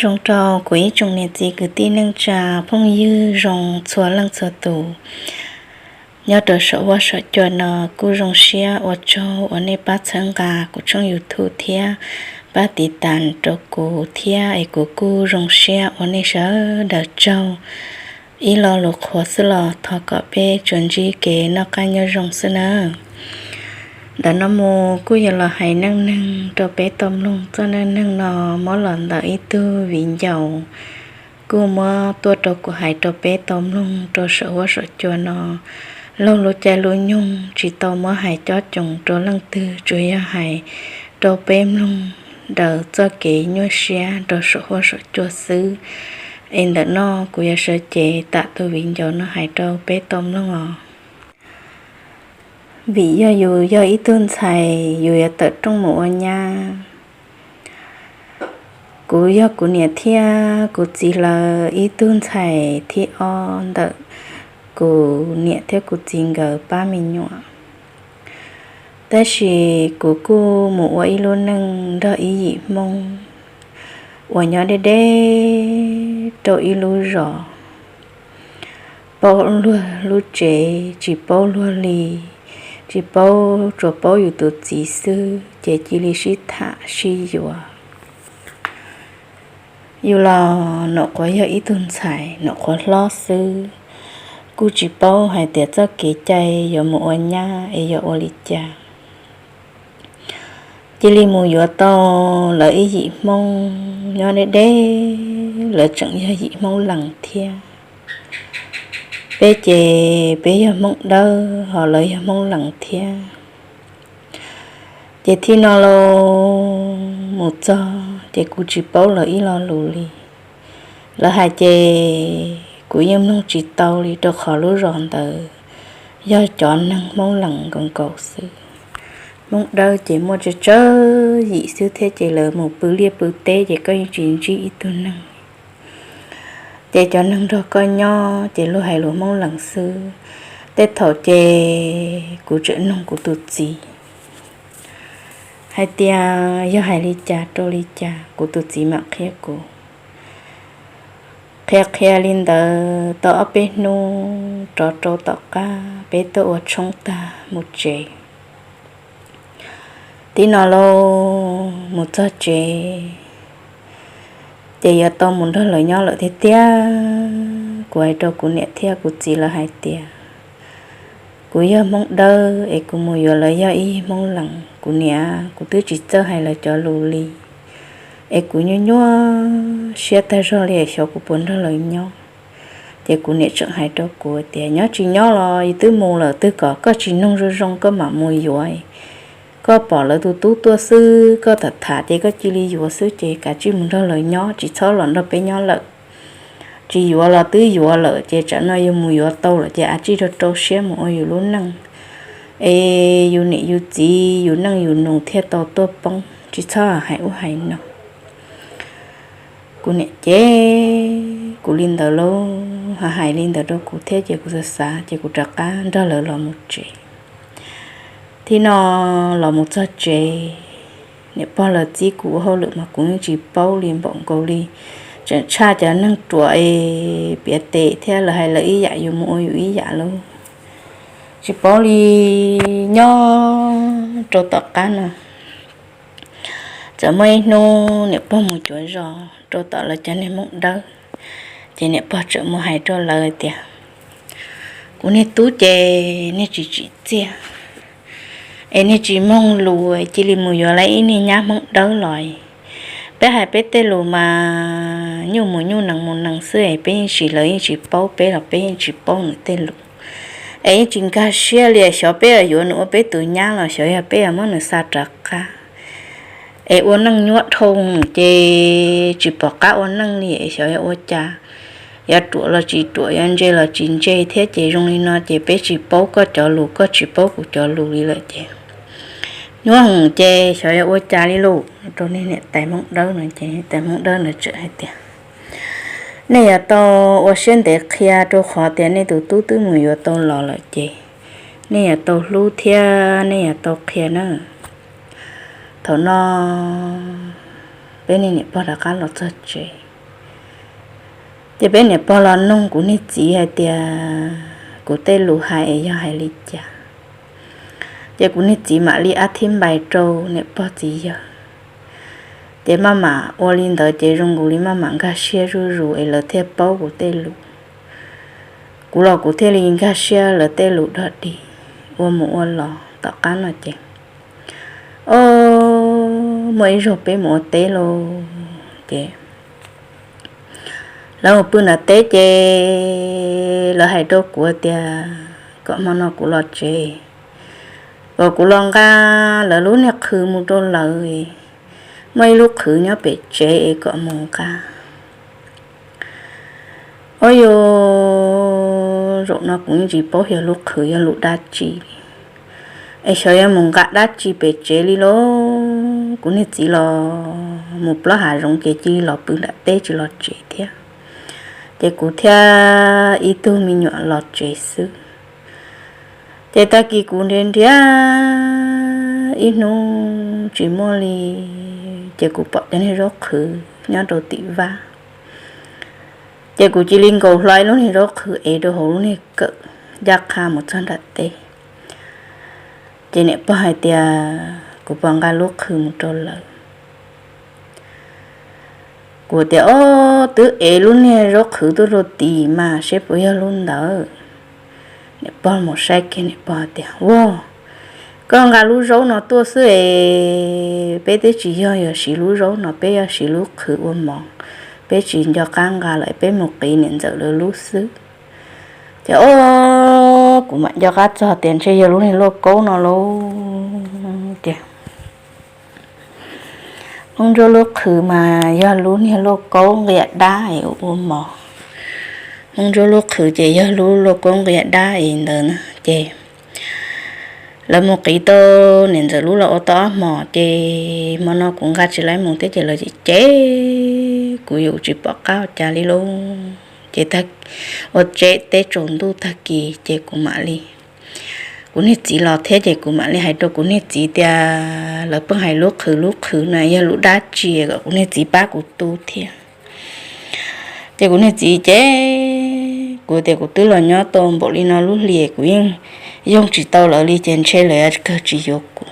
Zoo rau kuv ib tsoom niam txiv kwv tij neej tsa phooj ywg zoo txhua leej txhua tus nyob rau saum huab saum cua no. Kuj zoo siab ua tsaug uas nej pab txhawb nqa kuv tshooj YouTube thiab pab tiv tas rau kuv thiab es kuv kuj zoo siab ua nej sawv daws tsaug. Ib lo lus qhuas xwb los thov kom peb tsuas ntsib kev noj qab nyob zoo xwb nawb. Ntawm no mus kuj yuav los hais neej neeg rau peb tau mloog. Txoj neej neeg no muab los ntawm ib tug viv ncaus kuj muab tuaj rau kuv hais rau peb tau mloog rau saum huab saum cua no. Laug lub caij lub nyoog tsis tau muab hais cob coos rau leej twg, tsuas yog hais rau peb mloog daws txoj kev nyuaj siab rau saum huab saum cua xwb. Es ntawm no kuv yuav sawv cev tam tus viv ncaus no hais rau peb tau mloog os. Vim yog yus yog ib tug ntxhais, yus yuav tawm rooj mus ua nyab. Kuv yog kuv niam thiab kuv txiv lawv ib tug ntxhais thib ob ntawm kuv niam thiab kuv txiv nkawd pab me nyuam. Tab sis kuv kuj mus ua ib lub neej nrog ib yim Hmoob uas nyob deb deb rau ib lub zos, paub luag lub tsev tsis paub luag li, tsis paub, tsuas paub yus tus txiv xwb ces cia li sib tham sib yuav. Yus los nyuam qhuav yog ib tug ntxhais nyuam qhuav hlob xwb, kuj tsis paub hais tias txoj kev cai yuav mus ua nyab es yuav ua li cas. Cia li mus yuav tau lawv ib yim Hmoob nyob deb deb, lawv tseem yog yim Hmoob Lees thiab. Peb ces peb yog Hmoob Dawb ho lawv yog Hmoob Lees thiab. Ces thib no los mus txog ces kuv tsis paub lawv ib lo lus li. Lawv hais ces kuv yeej mloog tsis tau li rau qhov lub zos ntawd yog cov neeg Hmoob Lees nkaus nkaus xwb. Hmoob Dawb ces muaj tsawg tsawg yim xwb thiab ces lawv mus pw liaj pw teb ces koj yeej tsis ntsib ib tug neeg. Ces cov neeg nrog koj nyob ces luag hais lus Hmoob Lees xwb. Tej thaum ces kuv tseem nug kuv tus txiv hais tias yog hais li cas rau li cas, kuv tus txiv mam qhia kuv. Qhia qhia li ntawd tau ob peb hnub rov rau tom qab peb tuaj ua tshoob tag mus tsev. Tib no los mus txog tsev ces yuav tau mus nrog lawv nyob lawm tiag tiag. Kuv hais rau kuv niam thiab kuv txiv lawv hais tias kuv yog Hmoob Dawb es kuv mus yuav lawv yog ib Hmoob Lees. Kuv niam, kuv twb tsis txawj hais lawv cov lus li, es kuv nyuaj nyuaj siab tag zog li xyov kuv puas nrog lawv nyob. Ces kuv niam tseem hais rau kuv tias nyob tsis nyob los yus twb mus lawm twg kom koj tsis nug zoo zoo koj mam mus yuav. Koj pom lawv tus tub tuaj xwb koj tham tham ces koj cia li yuav xwb ces kav tsij mus nrog lawv nyob tsis txhob los nrog peb nyob lawm. Tsis yuav los twb yuav lawm ces tsam no yus mus yuav tau lawm ces av tsij rau rau siab mus ua yus lub neej, es yus niam yus txiv yus neej yus nus thiaj tau tuaj poob, tsis txhob hais ub hais no. Kuv niam ces kuv li ntawd lauj, hais li ntawd rau kuv thiab ces kuv xav xav ces kuv rov qab nrog lawv los mus tsev. Thib no los mus txog tsev, niam pog lawv txib kuv ua hauj lwm mas kuv yeej tsis paub li npaum nkaus li. Tseem tshaj cov neeg ruam es piav tes thiab lawv hais lawv ib yam yus mus ua yus ib yam lauj. Tsis paub li, nyob rau tom qab no txawm muaj ib hnub niam pog mus cuav zos rau tom lawv cov niag Hmoob Dawb, ces niam pog txawm mus hais rau lawv tias kuv niag tub ces niag tsis tsim txiaj es niag tsis mloog lus, cia li mus yuav lawv ib niag nyab Hmoob Dawb los. Peb hais peb tej lus mas nyuj mus nyuj nees mus nees xwb es peb yeej tsis, lawv yeej tsis paub peb los peb yeej tsis paub nws tej lus. Es yeej tsis nkag siab li xyov peb yuav nws ua peb tus nyab los xyov yog peb yuav muab nws xa rov qab. Es ua neej nyuaj dhau ces tsis pom qab ua neej li es xyov yog ua cas, yuav ruam los tsis ruam yuav ntse los tsis ntse thiab ces zoo li no ces peb tsis paub koj cov lus koj tsis paub kuv cov lus li lawm ces nyuaj heev ces xyov yog ua cas li lauj. Rau niag niam tais Hmoob Dawb no ces niam tais Hmoob Dawb no tseem hais tias nej yuav tau ua siab ntev qhia rau qhov tias nej tus tub twb mus yuav tau los lawm ces nej yuav tau hlub thiab nej yuav tau qhia na. Thaum no peb niag niam pog rov qab los txog tsev, Ces peb niam pog los noog kuv niag txiv hais tias kuv tej lus hais es yog hais li cas. Ces kuv niag txiv mam li ab thib npais rau niam pog txiv yawg. Ces maj mam ua li ntawd ces zoo nkaus li maj mam nkag siab zuj zus es lawv thiaj paub kuv tej lus. Kuv los kuv thiaj li nkag siab lawv tej lus dog dig. Ua mus ua los tom qab no ces, o, muaj ib zaug peb mus ua teb lauj, ces lawv mus pw nram teb ces lawv hais rau kuv tias kom hmo no kuv los tsev, kom kuv los nqa lawv lub niag qhwv mus rau lawv, muaj ib lub qhwv nyob pem tsev es kom mus nqa. Ua yog zaum no kuv yeej tsis paub xyov lub qhwv yog lus dab tsi, es xyov yuav mus nqa dab tsi pem tsev li lauj. Kuv niag txiv los mus plob hav zoov ces cia li los pw nram teb tsis los tsev thiab, ces kuv thiab ib tug me nyuam los tsev xwb. Ces tag kis kuv nrhiav nrhiav ib hnub tsis muaj li, ces kuv pom cov niag zaub qhwv nyob rau tim vaj. Ces kuv cia li nkaus hlo ib lub niag zaub qhwv ev rau hauv lub niag kawm ncaj qha mus txog nram teb. Ces niam pog hais tias kuv puas nqa lub qhwv mus rau lawv. Kuv tias, Ob, twb ev lub niag zaub qhwv tuaj rau tid mas seb puas yog lub ntawd. Niam pog mus saib kiag niam pog tias, Ua, koj nqa lub zaub no tuaj xwb es peb twb tsis yog yuav siv lub zaub no, peb yuav siv lub qhwv ua mov, peb tsis nco qab nqa lawm, peb mus qiv niam ntxawm lawv lub xwb. Ces, o, kuv mam nco qab txog tias ntshe yog lub niag lauj kaub no lauj. Ces Hmoob Ntsuab lub qhwv mas yog lub niag lauj kaub nqia dab es ua mov. Hmoob Ntsuab lub qhwv ces yog lub lauj kaub nqia dab es ntawd na. Ces lawv mus qiv tau niam ntxawm lub los ua tau ob hmos, ces hmo no kuv nqa tsis laiv mus thiab ces lawv cem cem kuv, yus tsis pom qab ua cas li lauj. Ces ua teb tsaus ntuj tag kis ces kuv mam li, kuv niag txiv los thiab ces kuv mam li hais rau kuv niag txiv tias lawv pheej hais lub qhwv lub qhwv no yog lus dab tsi, kom kuv niag txiv pab kuv tu thiab. Ces kuv niag txiv ces kuv tias kuv twb los nyob tau npaum li no lub hli kuv yeej yoog tsis tau lawv li ces ntshe lawv yuav kawg tsis yuav kuv.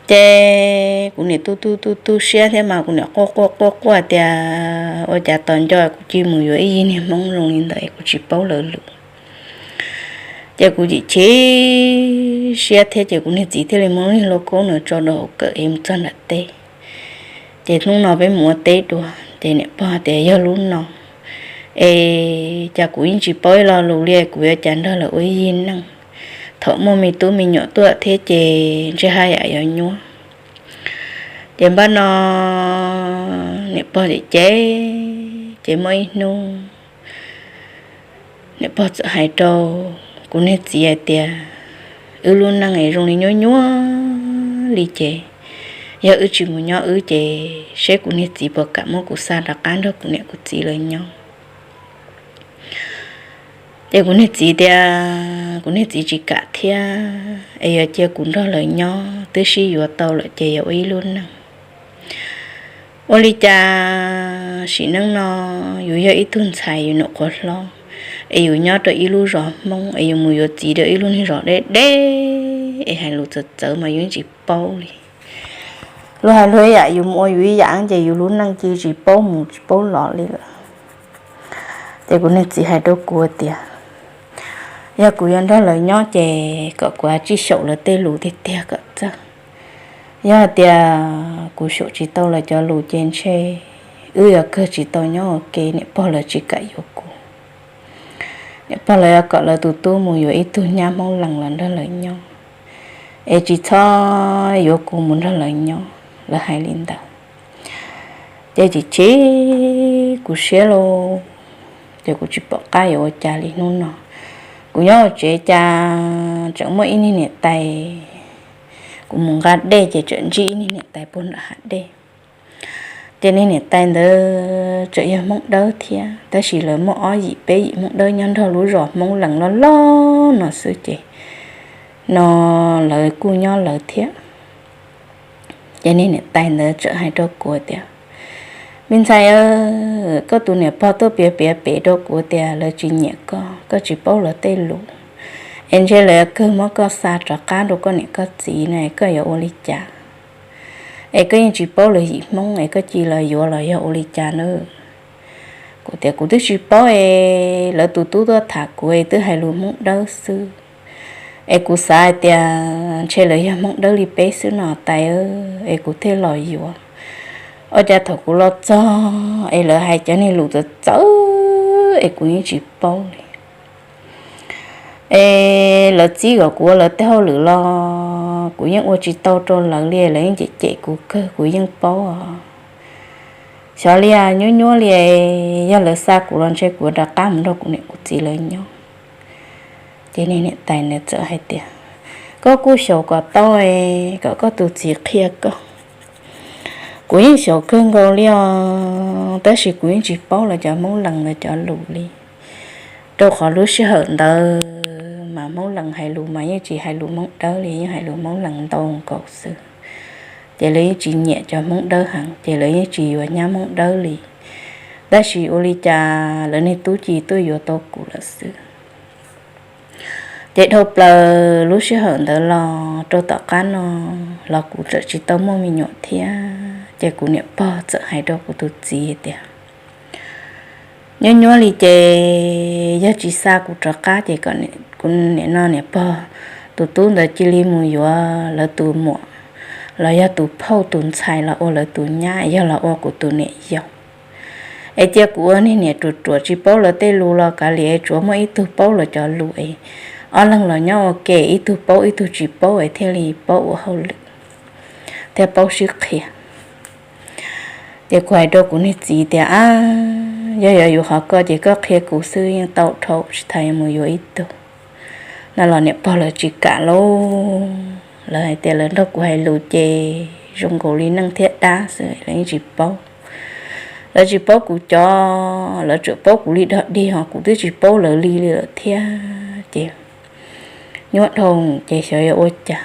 Ces kuv niam tu tu tu tu siab thiab mas kuv niam quaj quaj quaj quaj tias ua cas tos nco kuv cia mus yuav ib yig niag Hmoob zoo li ntawd kuv tsis paub lawv lus. Ces kuv chim chim siab thiab ces kuv niag txiv thiaj li muab lub niag lauj kaub no tso rau hauv kawm es mus txog nram teb. Ces hnub no peb mus ua teb dua ces niam pog tias yog lub no es cas kuv yeej tsis paub ib lo lus li, kuv yuav cas nrog lawv ua ib yig neej. Thaum muaj me tub me nyuam tuaj thiab ces ntshe haj yam yuav nyuaj. Ces npaj no niam pog cem cem, ces muaj ib hnub niam pog txawm hais rau kuv niag txiv hais tias wb lub neej es zoo li nyuaj nyuaj li ces yog wb tsis mus nyob wb ces seb kuv niag txiv puas kam muab kuv xa rov qab nrog kuv niam kuv txiv lawv nyob. Ces kuv niag txiv tias kuv niag txiv tsis kam thiab es yuav cia kuv nrog lawv nyob, twb sib yuav tau lawm ces yuav ua ib lub neej. Ua li cas sim neej no yus yog ib tug ntxhais yus nyuam qhuav hlob es yus nyob rau ib lub zos Hmoob es yus mus yuav txiv rau ib lub niag zos deb deb es hais lus txawv txawv mas yus yeej tsis paub li. Luag hais luag ib yam yus mus ua yus ib yam ces yus lub neej cia tsis paub mus tsis paub los li lawm. Ces kuv niag txiv hais rau kuv tias yog kuv yuav nrog lawv nyob ces kom kuv tsij xyaum lawv tej lus tiag tiag kom txawj. Yog hais tias kuv xyaum tsis tau lawv cov lus ces ntshe wb yuav kawg tsis tau nyob ua ke, niam pog lawv tsis kam yuav kuv. Niam pog lawv yuav kom lawv tus tub mus yuav ib tug nyab Hmoob Lees los nrog lawv nyob, es tsis txhob yuav kuv mus nrog lawv nyob, lawv hais li ntawd. Ces chim chim kuv siab lauj, ces kuv tsis pom qab yuav ua cas li hnub no. Kuv nyob hauv tsev cas tseem muaj ib niag niam tais, kuv mus nqa dej ces tseem ntsib ib niag niam tais puag nram hav dej. Ces niag niam tais ntawd tseem yog Hmoob Dawb thiab, tab sis lawv muaj ob yim peb yim Hmoob Dawb nyob nrog lub zos Hmoob Lees loj loj no xwb ces no lawv kuj nyob lawv thiab. Ces niag niam tais ntawd txawm hais rau kuv tias, Me ntxhais, koj tus niam pog tuaj piav piav pem rau kuv tias lawv tsis nyiam koj, koj tsis paub lawv tej lus, es ntshe lawv kawg muab koj xa rov qab rau koj niam koj txiv na, koj yuav ua li cas? Es koj yeej tsis paub lawv yim Hmoob es koj cia li los yuav los yog ua li cas na? Kuv tias kuv twb tsis paub es lawv tus tub tuaj tham kuv es twb hais lus Hmoob Dawb xwb. Es kuv xav hais tias ntshe lawv yog Hmoob Dawb li peb xwb no tais, es kuv thiaj los yuav. Ua cas thaum kuv los txog es lawv hais cov niag lus txawv txawv es kuv yeej tsis paub li. Es lawv txib kom kuv ua lawv tej hauj lwm los kuv yeej ua tsis tau rau lawv li, lawv yeej cem cem kuv kawg, kuv yeej paub os. Xyov li, nyuab nyuab li, yog lawv xa kuv los ntshe kuv rov qab mus nrog kuv niam kuv txiv lawv nyob. Ces niam tais nws txawm hais tias, koj kuj xyaum kom tau, kom koj tus txiv qhia koj. Kuv yeej xyaum kawg nkaus li os, tab sis kuv yeej tsis paub lawv cov Hmoob Lees ntawd cov lus li. Rau qhov lub sij hawm ntawd mas Hmoob Lees hais lus mas yeej tsis hais lus Hmoob Dawb li, yeej hais lus Hmoob Lees ntau nkaus xwb. Ces lawv yeej tsis nyiam cov Hmoob Dawb heev, ces lawv yeej tsis yuav nyab Hmoob Dawb li. Tab sis ua li cas lawv niag tub ci tuaj yuav tau kuv lawm xwb. Ces dhau plaws lub sij hawm ntawd los rau tom qab no los kuv txawm tsis tau muaj me nyuam thiab. Ces kuv niam pog txawm hais rau kuv tus txiv tias, nyuab nyuab li ces yog tsis xa kuv rov qab ces kom kuv niam no niam pog tus tub ntawd cia li mus yuav lawv tus muam los yog tus phauj tus ntxhais los ua lawv tus nyab, yog los ua kuv tus niam yau. Es cia kuv ua niag niam ruam ruam tsis paub lawv tej lus los kav liam, tsuav muaj ib tug paub lawv cov lus es ob leeg los nyob ua ke, ib tug paub ib tug tsis paub es thiaj li paub ua hauj lwm thiab paub sib qhia. Ces kuv hais rau kuv niag txiv tias, ab, yog yuav yuav qhov ko ces koj qhia kuv xwb yeej tau dhau, tsis tas yuav mus yuav ib tug no los niam pog lawv tsis kam lauj. Lawv hais tias lawv nrog kuv hais lus ces zoo nkaus li neeg thiab dab xwb, lawv yeej tsis paub. Lawv tsis paub kuv cov, lawv tsuas paub kuv li dog dig, ho kuv twb tsis paub lawv li li lawm thiab. Ces nyuaj dhau, ces xyov yuav ua cas.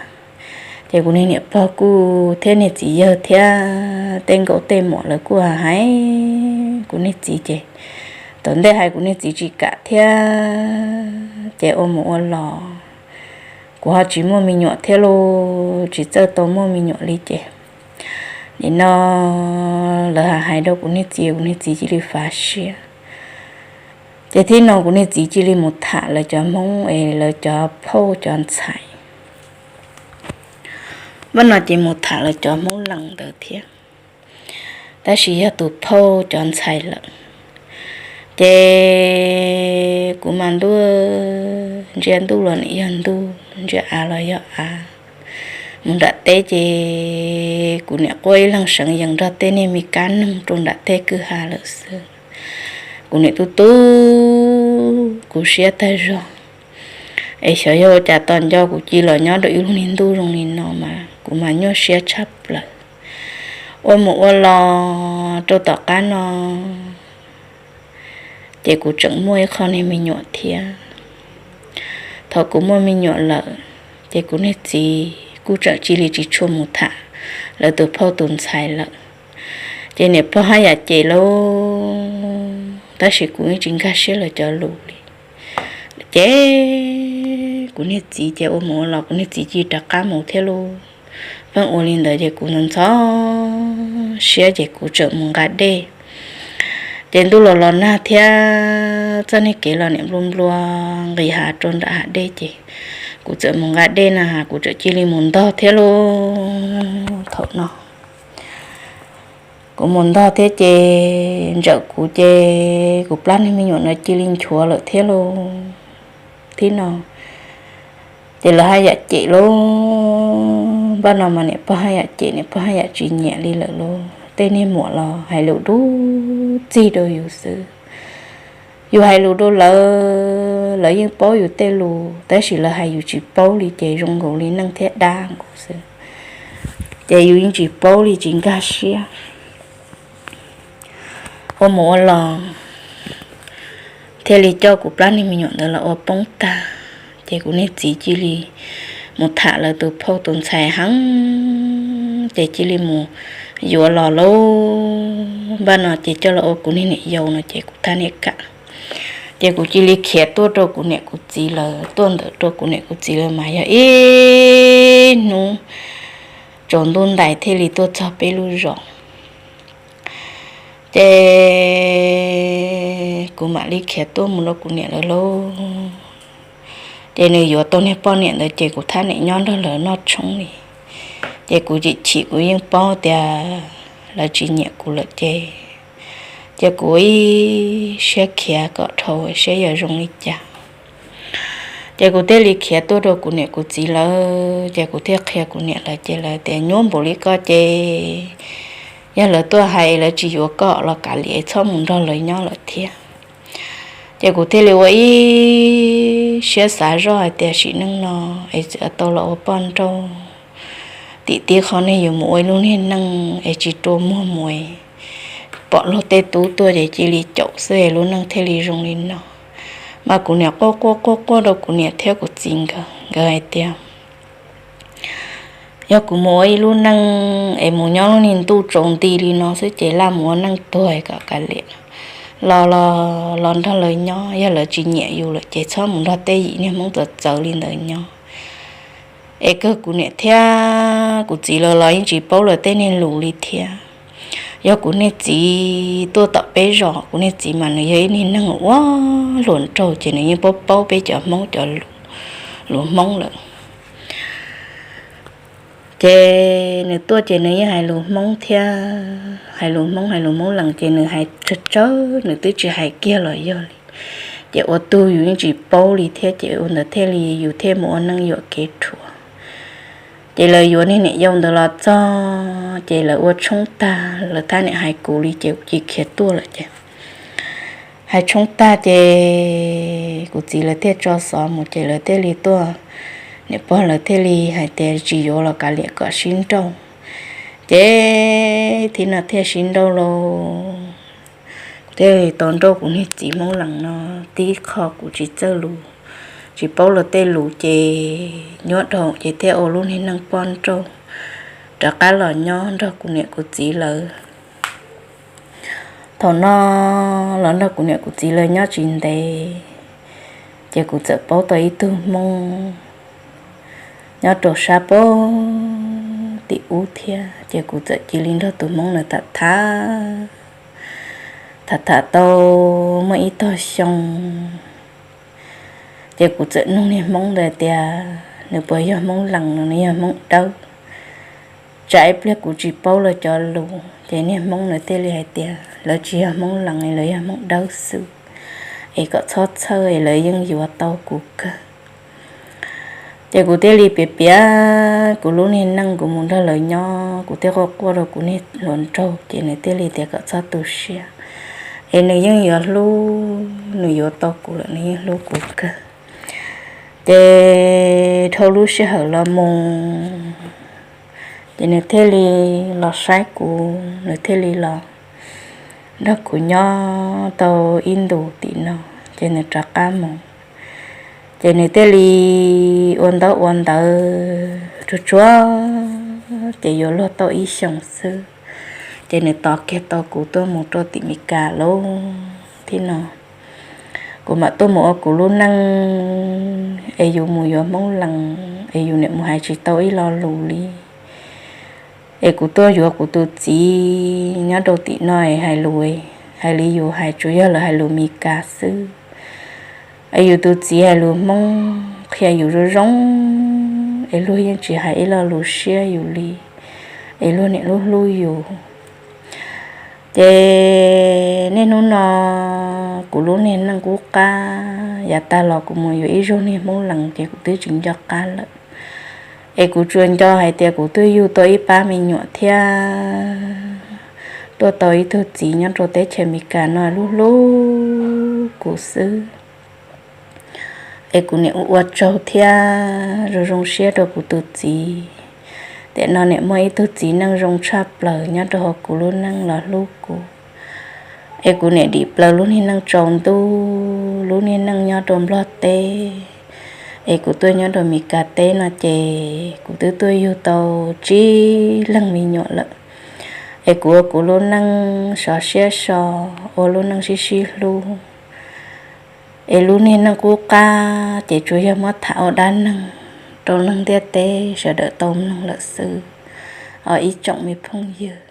Ces kuv niag niam pog kuj thiab niag txiv yawg thiab tej nkauj tej muam lawv kuj hais kuv niag txiv ces thaum ntej hais kuv niag txiv tsis kam thiab. Ces ua mus ua los kuv ho tsis muaj me nyuam thiab lauj, tsis txawj tau muaj me nyuam li ces nim no lawv hais hais rau kuv niag txiv, kuv niag txiv cia li fav siab. Ces thib no kuv niag txiv cia li mus tham lawv cov Hmoob es lawv cov phauj cov ntxhais. Npaj no ces mus tham lawv cov Hmoob Lees ntawd thiab, tab sis yog tus phauj cov ntxhais lawm. Ces kuv mas ntuj, ntsia ntuj los nim yog ntuj, ntsia av los yog av. Mus nram teb ces kuv niam quaj ib leeg seev yees nrog tej niag me kab noog rau nram tej kwj ha lawm xwb. Kuv niam tu tu kuv siab tag zog, es xyov yog ua cas tos nco kuv cia los nyob rau ib lub niag ntuj zoo li no mas kuv mas nyuaj siab tshaj plaws. Ua mus ua los rau tom qab no ces kuv tseem muaj ib qho niag me nyuam thiab. Thaum kuv muaj me nyuam lawm ces kuv niag txiv kuj tseem cia li tsis tshua mus tham lawv tus phauj tus ntxhais lawm. Ces niam pog haj yam cem lauj, tab sis kuv yeej tsis nkag siab lawv cov lus li. Ces kuv niag txiv ces ua mus ua los kuv niag txiv cia li rov qab mus thiab lauj. Pheej ua li ntawd ces kuv ntxhov siab ces kuv tseem mus nqa dej. Ces ntuj los los nag thiab txoj niag kev los nim nplua nplua nqis hav rau nram hav dej ces kuv txawm mus nqa dej na has kuv txawm cia li mus ntog thiab lauj. Thaum no kuv mus ntog thiab ces ntsawm kuv ces kuv plab niag me nyuam no cia li nchuav lawm thiab lauj. Thib no ces lawv haj yam cem lauj, npaj no mas niam pog haj yam cem, niam pog haj yam tsis nyiam li lawm lauj. Tej niag muam los hais lus dub txig rau yus xwb. Yus hais lus rau lawv, lawv yeej paub yus tej lus, tab sis lawv hais yus tsis paub li ces zoo nkaus li neeg thiab dab nkaus xwb. Ces yus yeej tsis paub li, tsis nkag siab. Ua mus ua los thiaj li coj kuv plab niag me nyuam ntawd los ua poob tag. Ces kuv niag txiv cia li mus tham lawv tus phauj tus ntxhais heev, ces cia li mus yuav los lauj, npaj no ces coj los ua kuv niag niam yau no ces kuv thab niam kam. Ces kuv cia li khiav tuaj rau kuv niam kuv txiv lawv, tuaj ntawm rau kuv niam kuv txiv lawv mas yog ib hnub tsaus ntuj ntais thiaj li tuaj txog peb lub zos. Ces kuv mam li khiav tuaj mus rau kuv niam lawv lauj. Ces nws yuav tau niag poj niam ntawd ces kuv thab niam nyob nrog lawv noj tshoob li. Ces kuv chim chim kuv yeej paub tias lawv tsis nyiam kuv lawm ces, ces kuv ib siab khiav kom dhau saib yog zoo li cas. Ces kuv thiaj li khiav tuaj rau kuv niam kuv txiv lawv, ces kuv thiaj qhia kuv niam lawv ces lawv tias nyuaj npaum li koj ces yog lawv tuaj hais lawv tsis yuav koj los kav liam, txhob mus nrog lawv nyob lawm thiab. Ces kuv thiaj li ua ib siab xav zoj hais tias sim neej no es txawm tau los ua poj nrauj, tim tib qho nej yuav mus ua ib lub niag neej es tsis rua muag mus, pom luag tej tub tuaj ces cia li caum xwb es lub neej thiaj li zoo li no. Mas kuv niam quaj quaj quaj quaj rau kuv niam thiab kuv txiv nkawd, nkawd hais tias yog kuv mus ua ib lub neej es mus nyob lub niag ntuj tsaus nti li no xwb ces laj mus ua neej tuag kom kav liam. Los los los nrog lawv nyob, yog lawv tsis nyiam yus lawm ces txhob mus nrog tej yim niag Hmoob txawv txawv li ntawd nyob. Es kawg kuv niam thiab kuv txiv lawv los yeej tsis paub lawv tej niag lus li thiab. Yog kuv niag txiv tuaj tom peb zos, kuv niag txiv mas nws yog ib niag neeg ua hluas nraug ces nws yeej paub paub peb cov Hmoob cov lus Hmoob lawm. Ces nws tuaj ces nws yeej hais lus Hmoob thiab, hais lus Hmoob hais lus Hmoob Lees ces nws hais tsawg tsawg, nws twb tsis hais kiag los yog li. Ces ua tug yus yeej tsis paub li thiab ces ua ntawd thiaj li yus thiaj mus ua neej yuam kev rhuav. Ces lawv yuav niag niam yau ntawd los txog ces lawv ua tshoob tag, lawv thab niam hais kuv li ces kuv cia khiav tuaj lawm ces hais tshoob tag ces kuv txiv lawv thiaj tso xov mus ces lawv thiaj li tuaj, niam pog lawv thiaj li hais tias tsis yuav los kav liam kom sib nrauj. Ces thiab no thiaj sib nrauj lauj. Kuv thiaj li tau nrauj kuv niag txiv Hmoob Lees no tib qho kuv tsis txawj lus, tsis paub lawv tej lus ces nyob dhau ces thiaj ua lub niag neej poj nrauj rov qab los nyob nrog kuv niam kuv txiv lawv. Thaum no los nrog kuv niam kuv txiv lawv nyob tsis ntev ces kuv txawm paub tau ib tug Hmoob nyob rau sab pab tim ub thiab ces kuv txawm cia li nrog tus Hmoob ntawd tham tham, tham tham tau muaj ib tog xyoo ces kuv txawm nug niag Hmoob ntawd tias nws puas yog Hmoob Lees no nws yog Hmoob Dawb. Tsam ib pliag kuv tsis paub lawv cov lus ces niag Hmoob ntawd thiaj li hais tias lawv tsis yog Hmoob Lees, lawv yog Hmoob Dawb xwb, es kom txhob txhawj es lawv yeej yuav tau kuv kawg. Ces kuv thiaj li piav piav kuv lub niag neej kuv mus nrog lawv nyob, kuv thiaj quaj quaj rau kuv niag hluas nraug ces nws thiaj li tias kom txhob tu siab, es nws yeej yuav hlub, nws yuav tau kuv lawm, nws yeej hlub kuv kawg. Ces dhau lub sij hawm los mus ces nws thiaj li los saib kuv, nws thiaj li los nrog kuv nyob tau ib ntus tim no ces nws rov qab mus. Ces nws thiaj li ua ntaub ua ntawv tsuag tsuag ces yuav luag tau ib xyoos xwb ces nws tos kiag tau kuv tuaj mus rau tim Mes Kas lawm thiab no. Kuv mam tuaj mus ua kuv lub neej, es yus mus yuav Hmoob Lees es yus niam mus hais tsis tau ib lo lus li. Es kuv tuaj yuav kuv tus txiv nyob rau tim no es hais lus, hais li yus hais tsuas yog lawv hais lus Mes Kas xwb. Es yus tus txiv hais lus Hmoob qhia yus zoo zoo, es luag yeej tsis hais ib lo lus siab yus li, es luag niam lub hlub yus. Ces niaj hnub no kuv lub niag neej kub qab, yav tag los kuv mus yuav ib zaug niag Hmoob Lees ces kuv twb tsis nco qab lawm. Es kuv tsuas nco hais tias kuv twb yug tau ib pab me nyuam thiab tuaj tau ib tug txiv nyob rau teb chaws Amelikas no hlub hlub kuv xwb. Es kuv niam ua ua tsaug thiab zoo zoo siab rau kuv tus txiv. Tiam no niam muaj ib tug txiv neej zoo tshaj plaws nyob rau hauv kuv lub neej los hlub kuv. Es kuv niam dim plaws lub niag neej tsaus ntuj, lub niag neej nyob rau Nplog teb, es kuv tuaj nyob rau Amelikas teb no ces kuv twb tuaj yug tau tsib leeg me nyuam lawm. Es kuv ua kuv lub neej sov siab so, ua lub neej sib sib hlub. Es lub niag neej qub qab ces tsuas yog muab tham ua dab neeg rau neeg ntiaj teb sawv daws tau mloog lawm xwb os ib tsoom me phooj ywg.